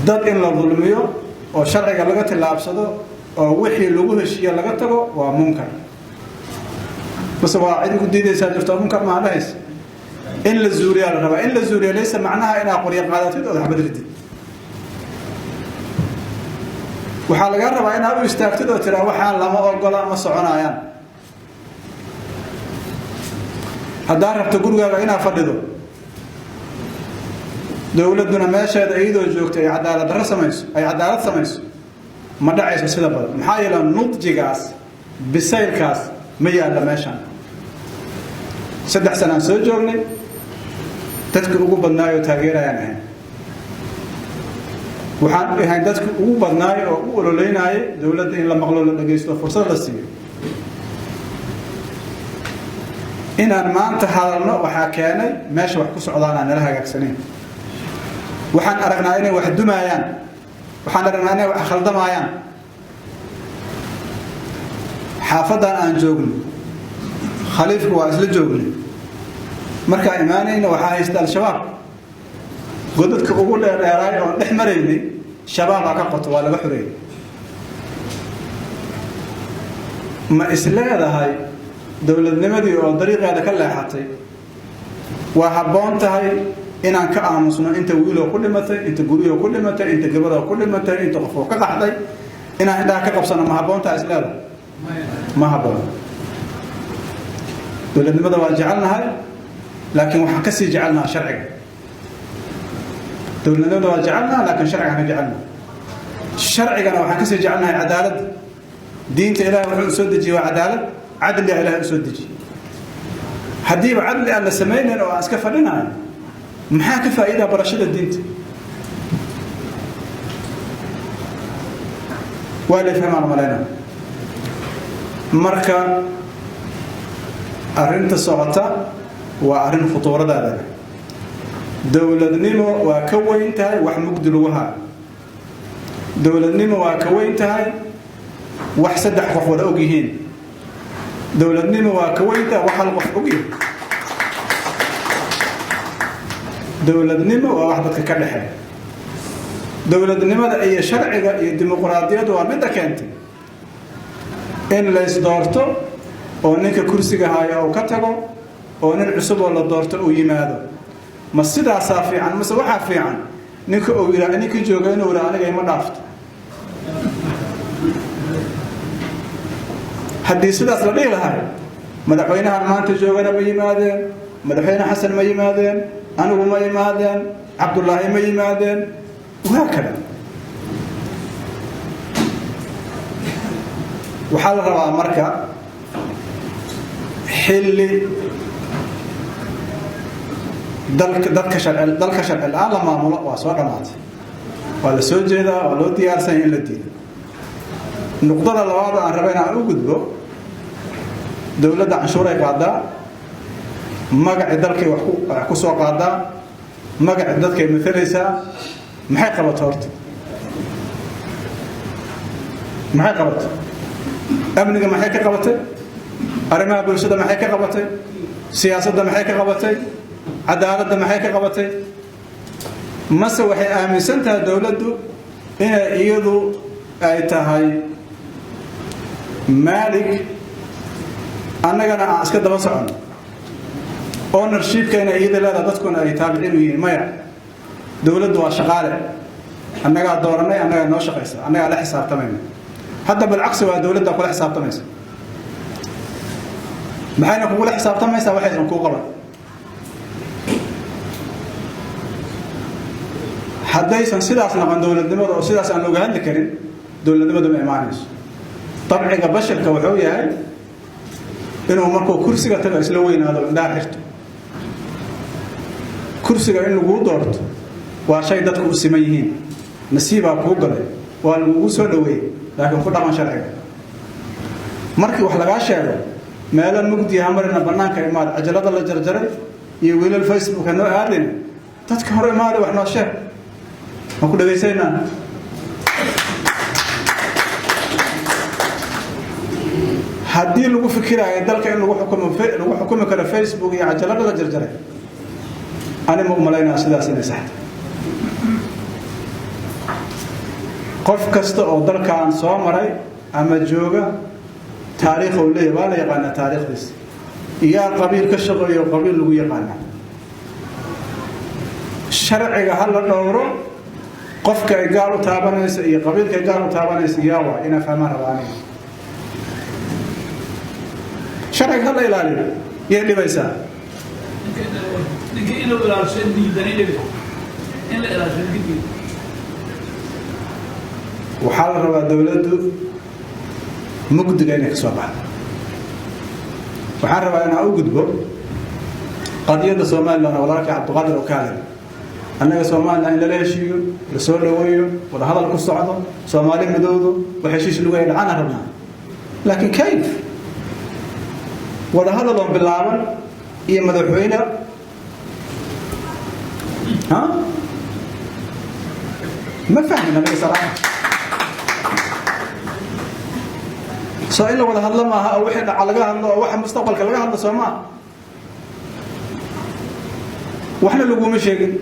Dad in la dulmiyo oo sharciga laga tillaabsado oo wixii lagu heshiiye laga tago waa munkar. Base waa cid ugu diidaysaa jirto munkar maa dhahaysa. In la zuuriyaa la rabaa. In la zuuriya laysa macnaha inaa qoryo qaadatid ood waxbad ridid. Waxaa lagaa rabaa inaad u istaagtid oo tiraa waxaan lama ogola, ma soconaayaan. Haddaa rabto gurigaaga inaad fadhido, dowladduna meesheeda iyadoo joogta ay cadaalad darro samayso, ay cadaalad samayso, ma dhacayso sida badan. Maxaa yeele nudjigaas, bisaylkaas ma yaalla meeshaan. 3 sanaan soo joognay, dadkii ugu badnaayoo taageerayaan ahayn. Waxaan ahayn dadkii ugu badnaay oo u ololeynayay dowladda in la maqlo, la dhagaysto, fursad la siiyo. Inaan maanta hadalno waxaa keenay meesha wax ku socdaan aan nala hagaagsanayn. Waxaan aragnaa inay wax dumaayaan, waxaan aragnaa inay wax khaldamaayaan. Xaafaddan aan joogno, khaliifku waa isla joognay. Markaan imaanayna waxaa haysta Al-Shabaab. Godadka ugu dheerdheeraay oon dhex maraynay shabaabaa ka qoto, waa laga xoreeyey. Ma is leedahay dowladnimadii oo dariiqeeda ka leexatay waa habboon tahay inaan ka aamusno inta wiiloo ku dhimatay, inta guryoo ku dhimatay, inta gabadoo ku dhimatay, inta qofoo ka qaxday, inaan indhaha ka qabsano? Ma habboon tahay is leedahay? Ma habboon. Dowladnimada waa jecelnahay, laakiin waxaan ka sii jecelnaha sharciga. Dowladnimada waa jecelnaha, laakiin sharcigaan ka jecelnaha. Sharcigana waxaan kasii jecelnahay cadaaladda. Diinta Ilahay wuxuu usoo dejiyey waa cadaalad, cadliga Ilahay usoo dejiyey. Haddiiba cadli aan la samaynayn oo aan iska fadhinayo, maxaa ka faa'iidaa barashada diinta? Waa la fahmaan malayna. Marka arrinta socota waa arrin khutuuradaada leh. Dowladnimo waa ka weyn tahay wax mugdi lagu haayo. Dowladnimo waa ka weyn tahay wax 3 qof wada og yihiin. Dowladnimo waa ka weyn tahay wax hal qof og yihiin. Dowladnimo waa wax dadka ka dhexeeya. Dowladnimada iyo sharciga iyo dimuqraadiyaddu waa midda keentay in lays doorto oo ninka kursiga haya uu ka tago oo nin cusub oo la doorto uu yimaado. Ma sidaasaa fiican mase waxaa fiican ninka uu yidhaa, ninkii jooga inuu yidhaa aniga ima dhaafto? Haddii sidaas la dhihi lahay, madaxweynahan maanta joogana ma yimaadeen, madaxweyne Xasan ma yimaadeen, anigu ma yimaadeen, Cabdullaahi ma yimaadeen, waa kada. Waxaa la rabaa marka xilli dalka dadka sharci, dalka sharci la-aan la maamulo waa soo dhammaatay, waa la soo jeedaa, waa loo diyaarsanya in la diido. Nuqdada labaad aan raba inaan u gudbo, dowladda canshuuray qaadaa, magacii dalkay wax ku soo qaadaa, magacii dadkay matalaysaa. Maxay qabato horta? Maxay qabatay? Amniga maxay ka qabatay? Arrimaha bulshada maxay ka qabatay? Siyaasadda maxay ka qabatay? Cadaaladda maxay ka qabatay? Mase waxay aaminsan tahay dowladdu inay iyadu ay tahay maalig, annagana aan iska daba socono, ownershipka inay iyada leedahay, dadkuna ay taabiciin u yihiin? Maya, dowladdu waa shaqaale, annagaa dooranay, annagaa noo shaqaysa, annagaa la xisaabtamayna. Hadda balcagsi waa dowladda kula xisaabtamaysa. Maxayna kugula xisaabtamaysaa? Waxaysan kuu qaban. Haddaysan sidaas noqon dowladnimada oo sidaas aan looga hadli karin, dowladnimadu ma imaanayso. Dabciga bashirka wuxuu yahay inuu markuu kursiga tago isla weynaado, indhaha xirto. Kursiga in laguu doorto waa shay dadku u siman yihiin, nasiibaa kuu galay, waa lagugu soo dhaweeyey, laakiin ku dhaqan sharciga. Markii wax lagaa sheego, meelo mugdi ha marina, bannaanka imaad. Cajalada la jarjaray iyo wiilal Facebook ha noo aadin. Dadka hore imaada, wax noo sheeg, ma ku dhegaysaynaa? Haddii lagu fikiraayo dalka in lagu xukumo, lagu xukumi karo Facebook iyo cajalada la jarjaray, ani ma umalaynaa sidaas inay saxta. Qof kasta oo dalkan soo maray ama jooga taariikh uu leeyahay waa la yaqaanaa taariikhdiisa. Yaa qabiil ka shaqeeyo, qabiil lagu yaqaanaa. Sharciga ha la dhowro. Qofka ay gaar u taabanaysa iyo qabiilka ay gaar u taabanaysa yaa waa inaa fahmaan rabaa aniga. Sharciga ha la ilaaliyo. Yay dhibaysaa? Ninka inuu ilaalisho diidan in la ilaalisho ninka diidan. Waxaa la rabaa dowladdu mugdiga inay ka soo baxdo. Waxaan rabaa inaan u gudbo qadiyadda Somaliland oo walaalkii Cabdiqaadir oo ka hadlay. Annaga Somaliland in lala heshiiyo, la soo dhaweeyo, wada hadal ku socdo, Soomaali midowdo, wax heshiis lagu hay dhacana rabnaa. Laakiin kayf wada hadal oo bilaaban iyo madaxweyne ha ma fahmin anaga saraaxa. Soo in la wada hadlo maaha oo wixii dhaca laga hadlo oo waxa mustaqbalka laga hadlo? Soo maaha? Waxna laguma sheegin,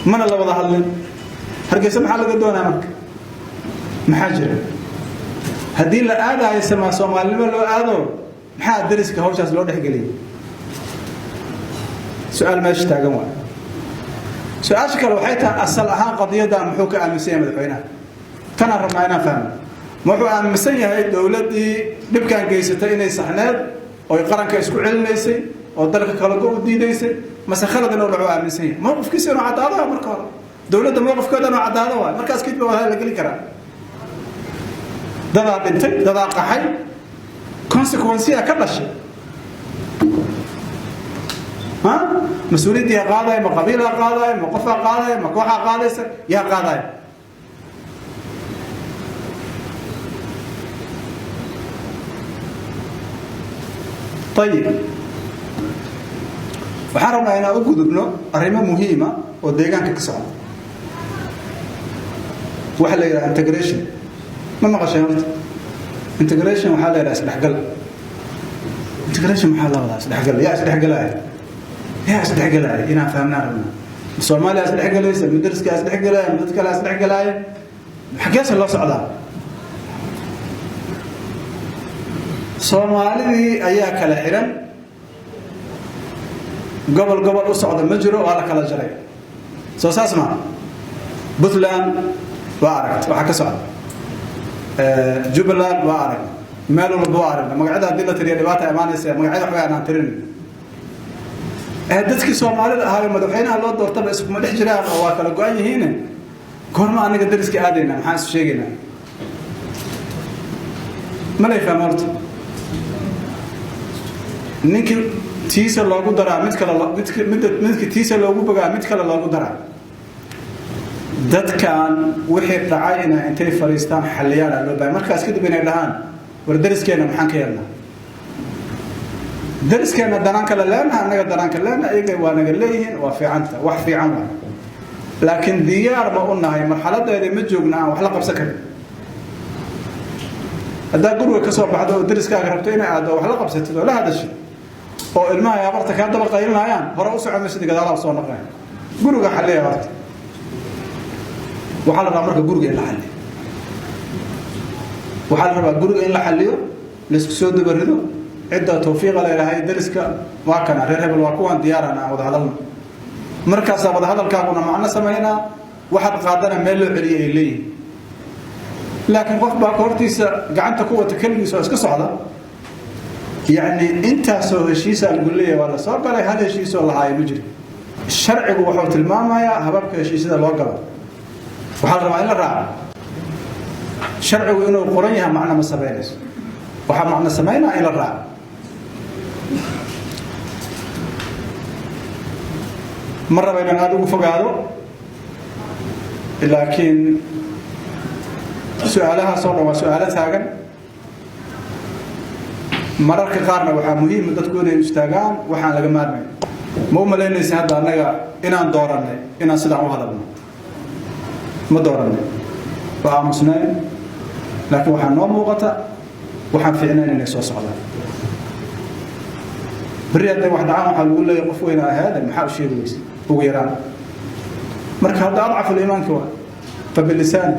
mana la wada hadlin. Hargeysa maxaa laga doonaa marka? Maxaa jira? Haddii la aadayo samaa Soomaalinimo loo aado, maxaa dariska hawshaas loo dhexgeliyay? Su-aal meesha taagan waa. Su-aasha kale waxay tahay, asal ahaan qadiyaddan muxuu ka aaminsan yahay madaxweynaha? Tanaan rabnaa inaan fahmo. Ma wuxuu aaminsan yahay dowladdii dhibkan geysatay inay saxneed oo qaranka isku celinaysay oo dalka kala go u diidaysay, mase khalad inuu dhaco aaminsan yahay? Mowqifkiisa inuu caddaado waa marka hore. Dowladda mowqifkeeda inuu caddaado waay. Markaas kadib waa la geli karaa. Dadaa dhintay, dadaa qaxay, consequence-ya ka dhashay. Ha mas-uuliyadda yaa qaadaya? Ma qabiilaa qaadaya? Ma qofaa qaadaya? Ma kooxaa qaadaysa? Yaa qaadaya? Ayib, waxaan rabnaa inaan u gudubno arrimo muhiima oo deegaanka ka socda. Waxa la yidhaha integration ma maqashay horta? Integration waxaa la yidhaha isdhexgal. Integration maxaa la wadaa? Isdhexgal, yaa isdhexgalaya? Yaa isdhexgalaya inaan fahmnaan rabnaa. Soomaaliya isdhexgalaysa, ma dariska isdhexgalaya, ma dad kale isdhexgalaya? Xaggeese loo socdaa? Soomaalidii ayaa kala xiran, gobol gobol u socda ma jiro, waa la kala jaray. Soo saas ma Puntland waa aragt waxaa ka socda, Jubbaland waa arag, meel walba waa aragna. Magacyada haddii la tiriya dhibaata imaanaysa. Magacyada waxba aanaan tirin. Dadkii Soomaalida ahaayo madaxweynaha loo doortaba iskuma dhex jiraan oo waa kala go-an yihiin. Goorma anaga dariska aadayna? Maxaan isu sheegaynaa? Ma lay fahma horta? Ninkii tiisa loogu daraa mid kale, midka midka tiisa loogu bogaa mid kale loogu daraa. Dadkan wixii dhacay inay intay fadhiistaan xalliyaana loo bahay. Markaas kadib inay dhahaan, war dariskeena maxaan ka yeelnaa? Dariskeena danaan kale leenaha, annaga danaan kale leenaha, iyaga waa naga leeyihiin. Waa fiicanta, wax fiican waay, laakiin diyaar ma u nahay? Marxaladeeda ma joogna aan wax la qabsan karin. Haddaa guriga ka soo baxdo oo dariskaaga rabto inay aaddo wax la qabsatid oo la hadashid oo ilmaha abarta kaa daba qaylinayaan, hore u soco maysid, gadaalaha soo noqonaya. Guriga xalliya horta. Waxaa la rabaa marka guriga in la xalliyo. Waxaa la rabaa guriga in la xalliyo, laisku soo dabarido. Cidda tawfiiqa la idhaahay dariska waa kana, reer hebel waa kuwaan, diyaarana aan wada hadalno. Markaasaa wada hadalkaaguna macno samaynaa, waxaad qaadana meel loo celiyay ay leeyihin. Laakiin qof baa hortiisa gacanta ku wata, keligiis oo iska socda, yacni intaasoo heshiisaa lagu leeyahay waa la soo galay, hal heshiisoo lahaayo ma jiro. Sharcigu wuxuu tilmaamayaa hababka heshiisyada loo galo. Waxaa la rabaa in la raaco. Sharcigu inuu qoran yahay macno ma samaynayso. Waxaa macno samaynaa in la raaco. Ma raba inaan aada ugu fogaado, laakiin su-aalahaas oo dhan waa su-aalo taagan. Mararka qaarna waxaa muhiima dadku inay istaagaan waxaan laga maarmay. Ma u malaynaysa hadda annaga inaan doorannay inaan sidaan u hadalno? Ma doorannay, waa aamusnayn, laakiin waxaa noo muuqata waxaan fiicnayn inay soo socdaan. Berri hadday wax dhacaan, waxaa lagu leeyahay qof weyna ahaade, maxaa u sheegi weysa ugu yaraan? Marka hadda adcafu liimaanka waa fa bilisaan.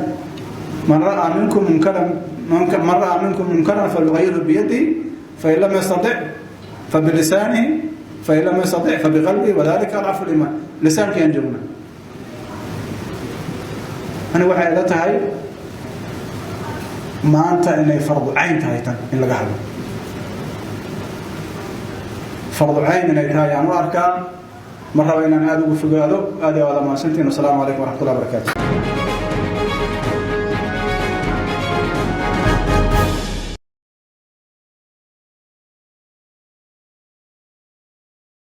Man ra'aa minkum munkaran, man ra'aa minkum munkaran falyughayyirhu biyadihi, fain lam yastatic fabilisaanihi, fain lam yastatic fabiqalbihi, wadalika adcafu liimaan. Lisaankayaan joognaa. Ani waxay ila tahay maanta inay fardu cayn tahay tan in laga hadlo, fardu cayn inay tahay ayaan u arkaa. Ma raba inaan aada ugu fogaado. Aad iyo aad mahadsantiin. Wasalaamu calaykum waraxmatullahi wabarakaatu.